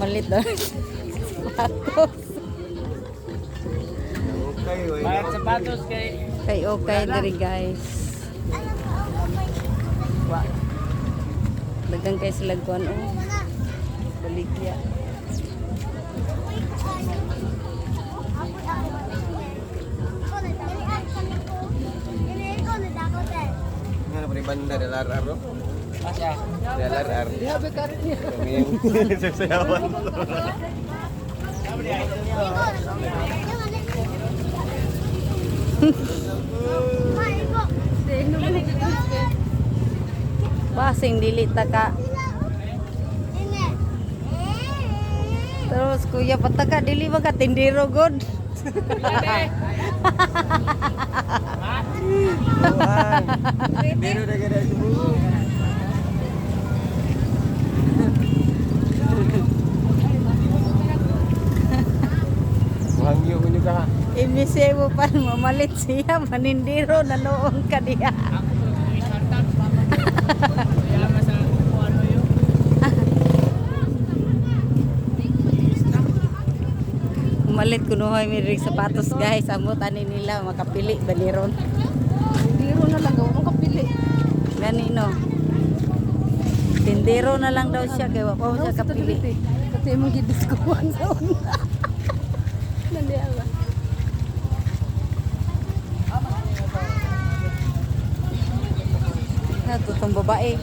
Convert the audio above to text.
Mamalit daw. Sapatos. Okay, oy. Bayad sapatos kay Kay okay diri, guys. Dagan kay sila kuan oh. Baligya. Nga na pa banda de larar ro. Asa. De larar. Kami yung sayawan. Basing dili ta ka. Terus kuya pataka dili ba ka tindiro god. Pero na gada subuo. Muhangyo ko nyo ka. Imbis mo pa mamalit siya manindiro na noon ka diha. Kaya sa ano yun. Umalit kunuhay mi rin sapatos, guys. Amot ani nila makapili baliron. Tindiro na lang gawa mong kapili. Gani no. Tindero na lang daw siya kay wa pa siya kapili. Kasi imong gidiskuhan sa una. Nandiyan ba? Na tutong babae.